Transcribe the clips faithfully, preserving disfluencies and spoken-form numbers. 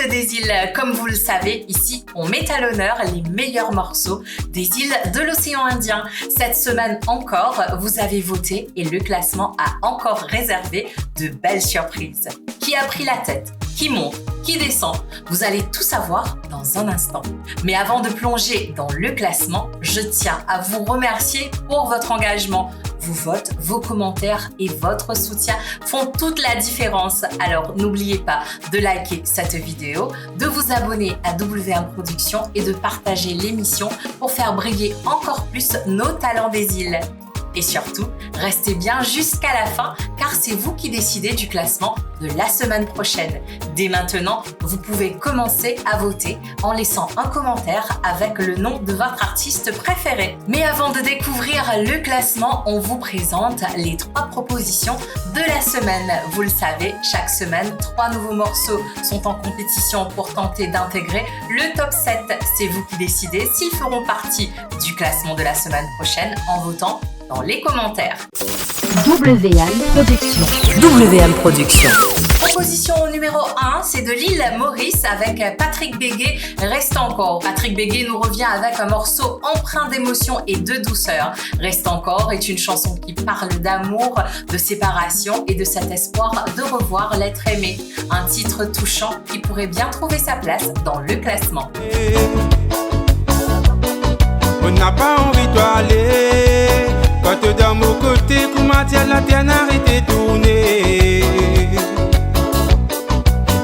des îles. Comme vous le savez, ici, on met à l'honneur les meilleurs morceaux des îles de l'océan Indien. Cette semaine encore, vous avez voté et le classement a encore réservé de belles surprises. Qui a pris la tête ? Qui monte ? Qui descend ? Vous allez tout savoir dans un instant. Mais avant de plonger dans le classement, je tiens à vous remercier pour votre engagement. Vos votes, vos commentaires et votre soutien font toute la différence. Alors n'oubliez pas de liker cette vidéo, de vous abonner à W M Productions et de partager l'émission pour faire briller encore plus nos talents des îles. Et surtout, restez bien jusqu'à la fin, car c'est vous qui décidez du classement de la semaine prochaine. Dès maintenant, vous pouvez commencer à voter en laissant un commentaire avec le nom de votre artiste préféré. Mais avant de découvrir le classement, on vous présente les trois propositions de la semaine. Vous le savez, chaque semaine, trois nouveaux morceaux sont en compétition pour tenter d'intégrer le top sept. C'est vous qui décidez s'ils feront partie du classement de la semaine prochaine en votant dans les commentaires. W M Production. W M Production. Proposition numéro un, c'est de l'île Maurice avec Patrick Béguet, Reste encore. Patrick Béguet nous revient avec un morceau empreint d'émotion et de douceur. Reste encore est une chanson qui parle d'amour, de séparation et de cet espoir de revoir l'être aimé. Un titre touchant qui pourrait bien trouver sa place dans le classement. Mo napa anvi twa ale, kan to dan mo kote, kouma dir later inn arete tourne.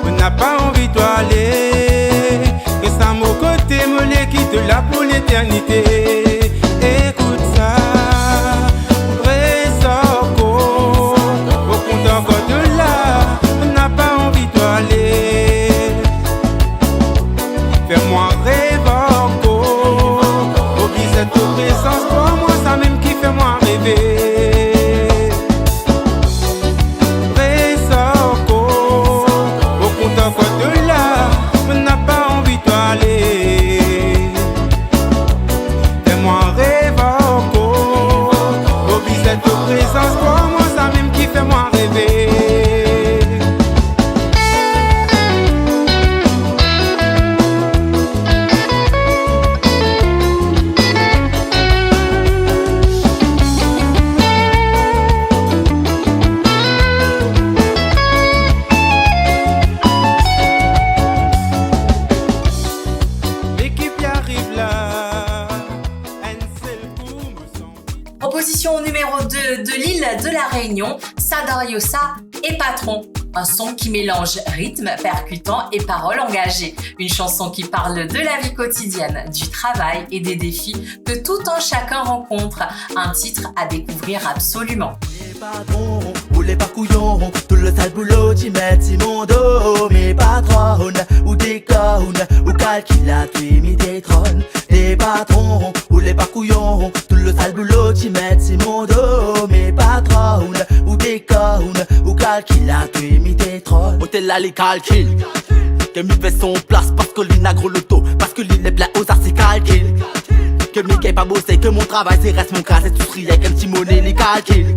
Mo napa anvi twa ale, res dan mo kote, mo le kit to la pou leternite. Ekout sa, res ankor, mo kontan kan to la, mo napa anvi twa ale. Fer mwa rev ankor, mo bizin to prezans, krwar mwa, samem ki fer mwa reve. Res ankor, mo kontan kan to la, mo napa anvi twa ale. Fer mwa rev ankor, mo bizin to prezans, krwar mwa, samem ki fer mwa reve. Me ki pe ariv la, enn sel kou mo santi. Proposition numéro deux de l'île de la Réunion, Sadariosa et Patron. Un son qui mélange rythme percutant et paroles engagées. Une chanson qui parle de la vie quotidienne, du travail et des défis que tout un chacun rencontre. Un titre à découvrir absolument. Me patron, ou le pa kouyon, tou le sal boulo ti met si mo do. Me patron, ou dekonn, ou kalkil la, twi mi detronn. Me patron, ou le pa kouyon, tou le sal boulo ti met si mo do. Me patron, ou dekonn, ou kalkil la, twi mi detronn. Otel la li kalkil, ke mi ves son plas paske li ena gro loto, paske li le plin oza si kalkil. Ke mi gagn pa bose, ke mo travay se res mo kraz, se tou rienk enn ti mone li kalkil.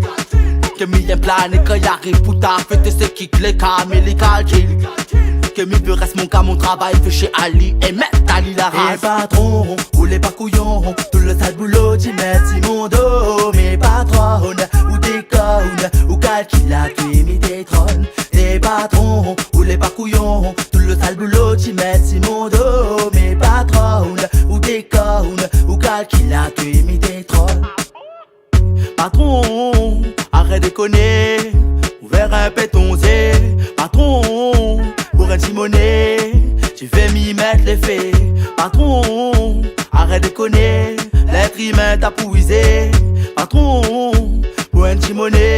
Ke mi enn plane kan li ariv pou ta fete, se ki kle ka, me li kalkil. Ke mi ve res mo ka, mo travay fer se ali, e met ali laraz. E patron, ou le pa kouyon, tou le sal boulo ti met si mo do. Me patron, ou dekonn, ou kalkil la, twi mi detronn. E patron, ou le pa kouyon, tou le sal boulo ti met si mo do. Me patron, ou dekonn, ou kalkil la, twi mi detronn. Patron, aret dekone, ouver enpe to zie. Patron, pou enn ti mone, ti ve mi met lefe. Patron, aret dekone, letr imin ta pou ize. Patron, pou enn ti mone.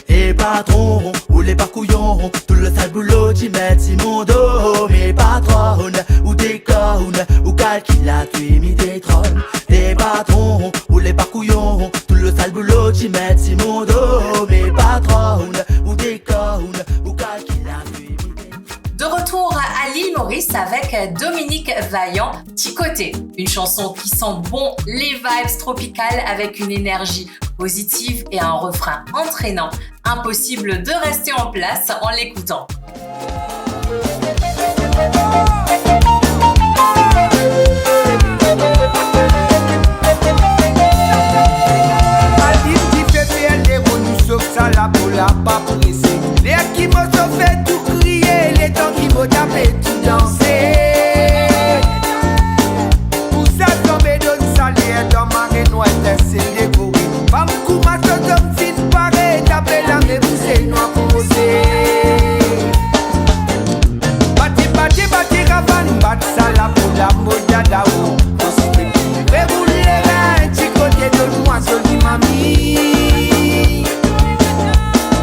E patron, ou le pa kouyon, tou le sal boulo ti met si mo do. Me patron, ou dekonn, ou kalkil la, twi mi detronn. E patron, ou le pa kouyon, tou le sal boulo ti met si mo do. Me patron, ou dekonn, ou kalkil la, twi mi detronn. De retour à l'île Maurice avec Dominique Vaillant, Ti Kote, une chanson qui sent bon les vibes tropicales avec une énergie positive et un refrain entraînant. Impossible de rester en place en l'écoutant. danse. Pou sa tonbe donn saler dan mare nwa, etin sel dekore. Fam kouma zot zom finn pare, tape lame pou se nwa pou moze. Bate, bate, bate ravann, bat sa la pou lamod Dadao. Koste pi pre, boul lerin, ti kote donn mwa zoli mami.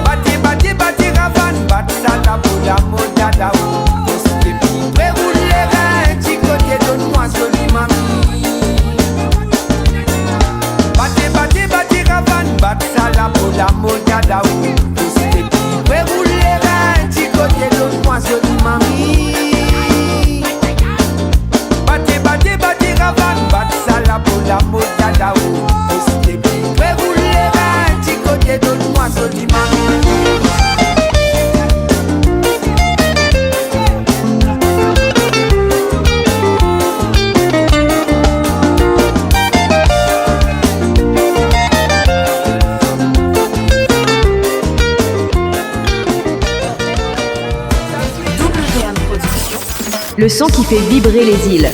Bate, bate, bate ravann, bat sa la pou lamod Dadao. Koste pi pre, boul lerin, ti kote donn mwa zoli mami. Bate, bate, bate ravann, bat sa la pou lamod Dadao. Koste pi pre, boul lerin, ti kote donn mwa zoli mami. Bate, bate, bate ravann, bat sa la pou lamod Dadao. Koste pi pre, boul lerin, ti kote donn mwa zoli mami. W M Production, le son qui fait vibrer les îles.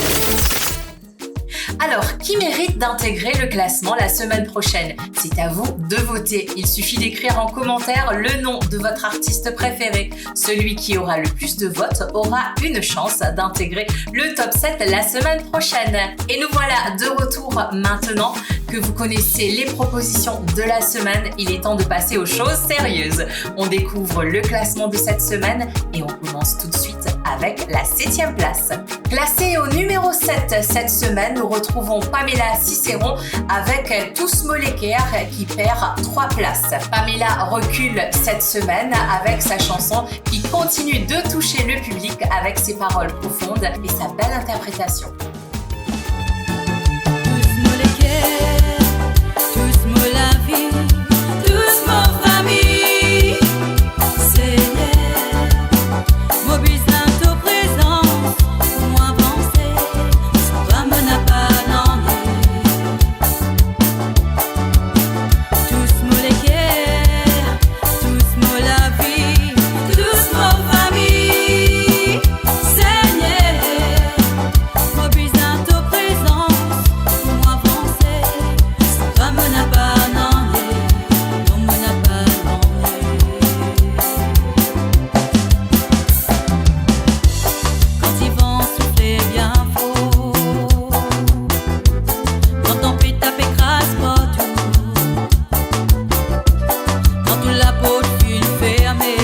Alors, qui mérite d'intégrer le classement la semaine prochaine ? C'est à vous de voter. Il suffit d'écrire en commentaire le nom de votre artiste préféré. Celui qui aura le plus de votes aura une chance d'intégrer le top sept la semaine prochaine. Et nous voilà de retour. Maintenant que vous connaissez les propositions de la semaine, il est temps de passer aux choses sérieuses. On découvre le classement de cette semaine et on commence tout de suite avec la septième place. Classée au numéro sept cette semaine, nous retrouvons Pamela Cicéron avec Tous mo leker qui perd trois places. Pamela recule cette semaine avec sa chanson qui continue de toucher le public avec ses paroles profondes et sa belle interprétation. Tous mo leker, tous mo lavi, tous mo fami, Segner, mo bizin to prezans pou mo avanse, san twa mo napa nanye. Tous mo leker, tous mo lavi, tous mo fami, Segner, mo bizin to prezans pou mo avanse, san twa mo napa nanye, non mo napa nanye. Kan tivan soufle bien for, kan tanpet tape kraz partou, kan tou laport finn ferme,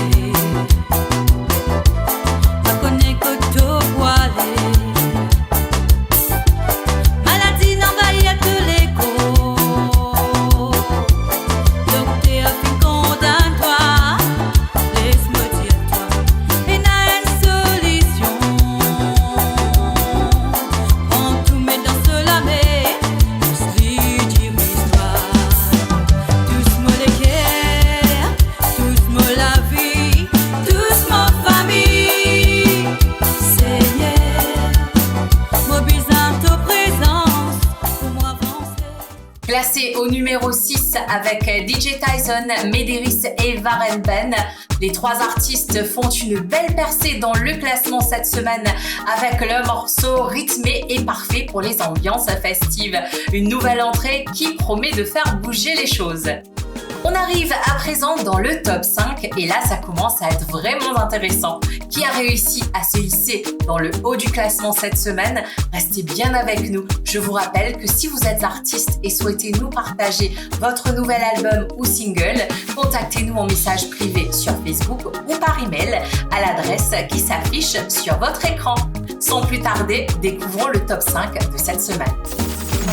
pa kone kot to pou ale. Maladi inn anvahir tou lekor. Dokter finn kondann twa. Les mo dir twa, ena enn solision. Pran tou, met dan so lame, pous li diviz twa. Tous mo leker, tous mo lavi, tous mo fami, Segner, mo bizin to prezans pou mo avanse. Classé au numéro six avec D J Tyson, Médéris et Varenne Ben. Les trois artistes font une belle percée dans le classement cette semaine avec leur morceau rythmé et parfait pour les ambiances festives. Une nouvelle entrée qui promet de faire bouger les choses. On arrive à présent dans le top cinq et là, ça commence à être vraiment intéressant. Qui a réussi à se hisser dans le haut du classement cette semaine ? Restez bien avec nous. Je vous rappelle que si vous êtes artiste et souhaitez nous partager votre nouvel album ou single, contactez-nous en message privé sur Facebook ou par email à l'adresse qui s'affiche sur votre écran. Sans plus tarder, découvrons le top cinq de cette semaine.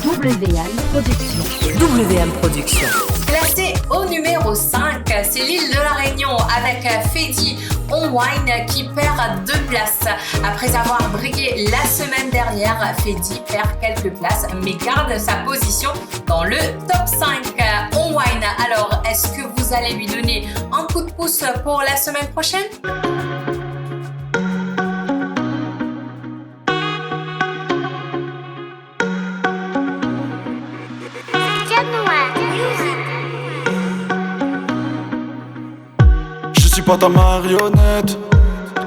W M Production. W M Production. Classé au numéro cinq, c'est l'île de la Réunion avec Feddy, On Wine, qui perd deux places. Après avoir brillé la semaine dernière, Feddy perd quelques places mais garde sa position dans le top cinq. On Wine, alors, est-ce que vous allez lui donner un coup de pouce pour la semaine prochaine ? Je suis pas ta marionnette.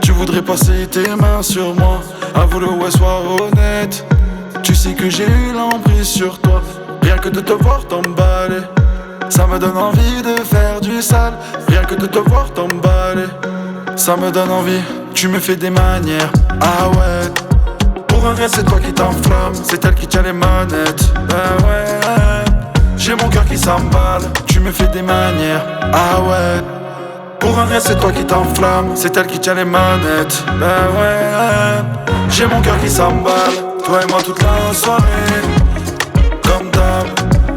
Tu Voudrais passer tes mains sur moi, à vouloir ouais, sois honnête. Tu sais que j'ai eu l'emprise sur toi, rien que de te voir t'emballer. Ça me donne envie de faire du sale, rien que de te voir t'emballer. Ça me donne envie, tu me fais des manières, ah ouais. Pour un rien, c'est toi qui t'enflamme, c'est elle qui tient les manettes, ben ouais. J'ai mon cœur qui s'emballe, tu me fais des manières, ah ouais. Pour un rien, c'est toi qui t'enflamme, c'est elle qui tient les manettes. Ben ouais, j'ai mon cœur qui s'emballe, toi et moi toute la soirée. Comme d'hab,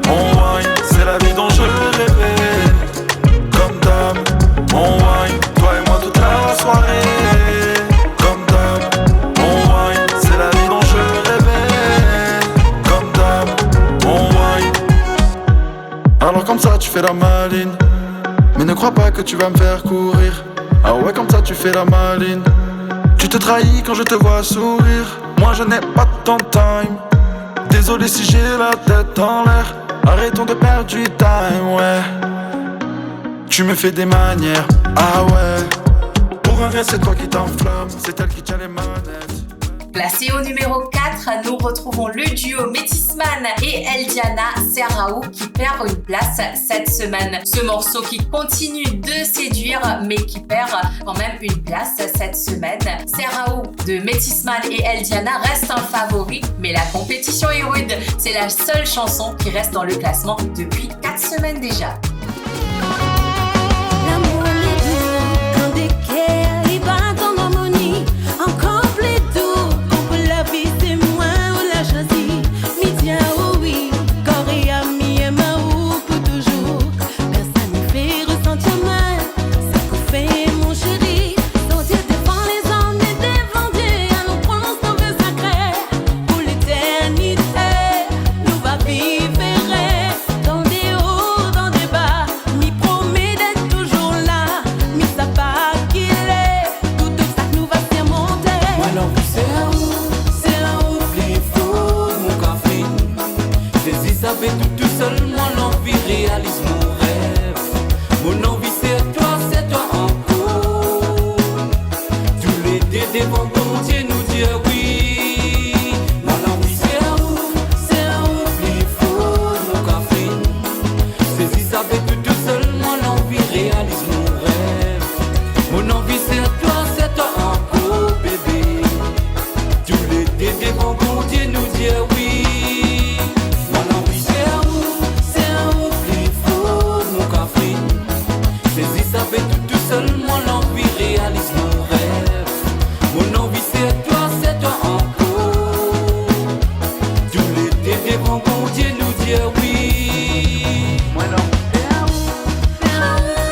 on wine, c'est la vie dont je rêvais. Comme d'hab, on wine, toi et moi toute la soirée. Comme d'hab, on wine, c'est la vie dont je rêvais. Comme d'hab, on wine. Alors comme ça tu fais la maline, mais ne crois pas que tu vas me faire courir. Ah ouais, comme ça tu fais la maline. Tu te trahis quand je te vois sourire. Moi je n'ai pas ton time. Désolé si j'ai la tête en l'air. Arrêtons de perdre du time, ouais. Tu me fais des manières, ah ouais. Pour un rien, c'est toi qui t'enflamme, c'est elle qui tient les manettes. Classé au numéro quatre, nous retrouvons le duo Métis Man et Eldiana, Serrao, qui perd une place cette semaine. Ce morceau qui continue de séduire, mais qui perd quand même une place cette semaine. Serrao de Métis Man et Eldiana reste un favori, mais la compétition est rude. C'est la seule chanson qui reste dans le classement depuis quatre semaines déjà. Lamour li dou, kan de ker li bat an armoni, ankor pli dou, kan pou lavi se mwa ou la chwazi. Mi dir ou wi, kor e am, mi ema ou pou touzour. Personn fer resantir mwa sa ou fer, mon seri. Sorti devan lezom e devan Die, anou pran sa ve sakre pou leternite. Nou va viv ere, dan deor, dan deba. Mi promet d'être toujours là, mi sa pa kile, tou obstak nou va sirmonte. Mwa, lanvi se ou, se ou pli for, mon kafrin. Sezi sa ve tou, tousel, mwa, lanvi realiz mon rev. Mon anvi se twa, se twa ankor. Toulede devan Bondie nou dir wi. Mwa, lanvi se ou, se ou pli for, mon kafrin. Sezi sa ve tou, tousel, mwa, lanvi realiz mon rev. Mon anvi se twa, se twa ankor, bebe. Toulede devan Bondie nou dir wi. Mwa, lanvi se ou, se ou pli for, mon kafrin. Sezi sa ve tou, tousel, mwa, lanvi realiz mon rev. Mon anvi se twa, se twa ankor. Toulede devan Bondie nou dir wi. Mwa, lanvi se ou, se ou pli for.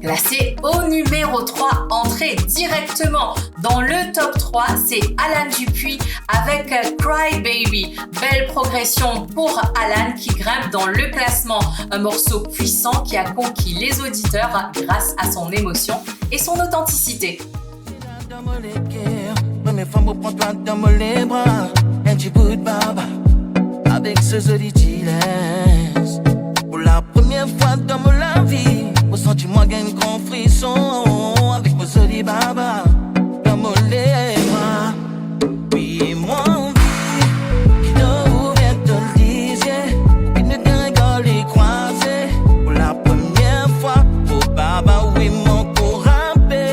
Classé au numéro trois, entrée directement dans le top trois, c'est Alan Dupuis avec, euh, Cry Baby. Belle progression pour Alan qui grimpe dans le classement. Un morceau puissant qui a conquis les auditeurs grâce à son émotion et son authenticité. Dan mo leker, premie fwa mo pran twa dan mo lebra, enn ti bout baba, avek so zoli ti lens. Pou la premie fwa dan mo lavi, mo santi mwa gagn gran frison, avek mo zoli baba dan mo lebra. Wi, mwa anvi ki to ouver to lizie, ki nou de regar li krwaze. Pou la premie fwa, mo baba, wi, mo kor rape.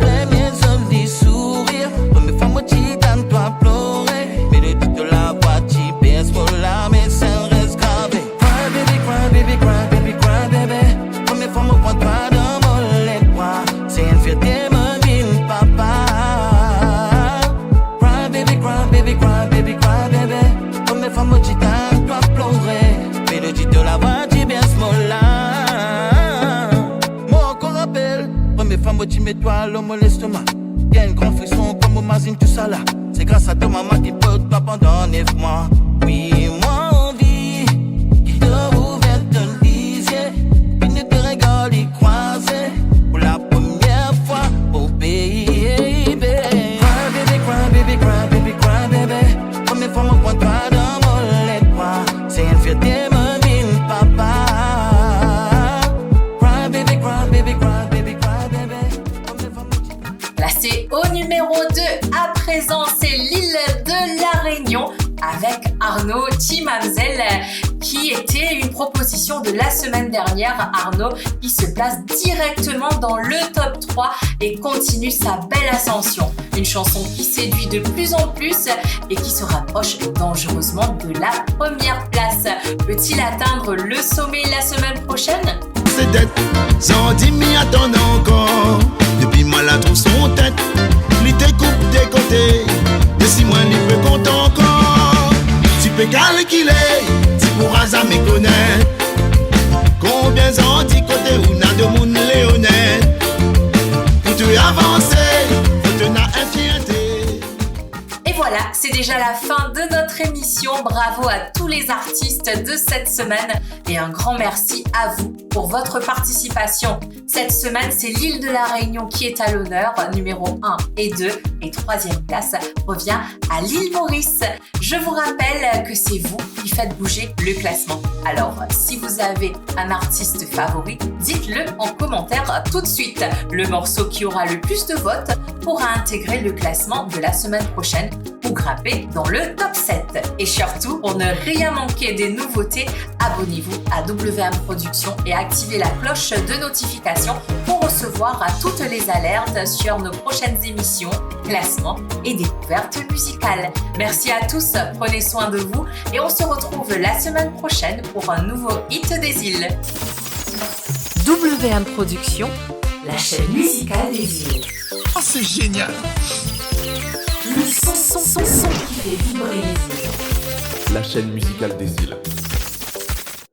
Premie zoli sourir, premie fwa mo ti tann twa plore. Melodi to lavwa ti bes mo lame, sa res grave. Cry baby, cry baby, cry baby, cry baby. Premie fwa mo pran twa dan mo lebra, se enn fierte mo vinn papa. Cry baby, cry baby, cry baby, cry baby. Premie fwa mo ti tann twa plore, melodi to lavwa ti bes mo lame. Mo ankor rapel, premie fwa mo ti met twa lor mo lestoma. Gagn gran frison kan mo mazinn tousala. Se gras a to mama ki pot twa pandan nef mwa. Wi, mwa anvi ki to ouver to lizie, ki nou de regar li krwaze. Pou la premie fwa, oh baby. Cry baby, cry baby, cry baby, cry baby. Premie fwa mo pran twa dan mo lebra, se enn fierte mo vinn papa. Cry baby, cry baby, cry baby, cry baby. Numéro deux, à présent, c'est l'île de la Réunion avec Arnaud Ti Mamzel, qui était une proposition de la semaine dernière. Arnaud, qui se place directement dans le top trois et continue sa belle ascension. Une chanson qui séduit de plus en plus et qui se rapproche dangereusement de la première place. Peut-il atteindre le sommet la semaine prochaine ? Se det, zandi mi atann ankor. Depi mwa la trouv son tet, li te koup de kote. Me si mwa li pe kont ankor, ti pe kalkile, ti pou zame kone konbien zandi kote ou ena de moun leone. Pou to avanse, fo to ena enn fierte. Et voilà, c'est déjà la fin de notre émission. Bravo à tous les artistes de cette semaine et un grand merci à vous pour votre participation. Cette semaine, c'est l'île de la Réunion qui est à l'honneur. Numéro un et deux et troisième place revient à l'île Maurice. Je vous rappelle que c'est vous qui faites bouger le classement. Alors, si vous avez un artiste favori, dites-le en commentaire tout de suite. Le morceau qui aura le plus de votes pourra intégrer le classement de la semaine prochaine pour grimper dans le top sept. Et surtout, pour ne rien manquer des nouveautés, abonnez-vous à W M Productions et activez la cloche de notification pour recevoir toutes les alertes sur nos prochaines émissions, classements et découvertes musicales. Merci à tous, prenez soin de vous et on se retrouve la semaine prochaine pour un nouveau Hit des Îles. W M Productions, la chaîne musicale des îles. Oh, c'est génial. Le son, son, son, son qui fait vibrer les îles. La chaîne musicale des îles.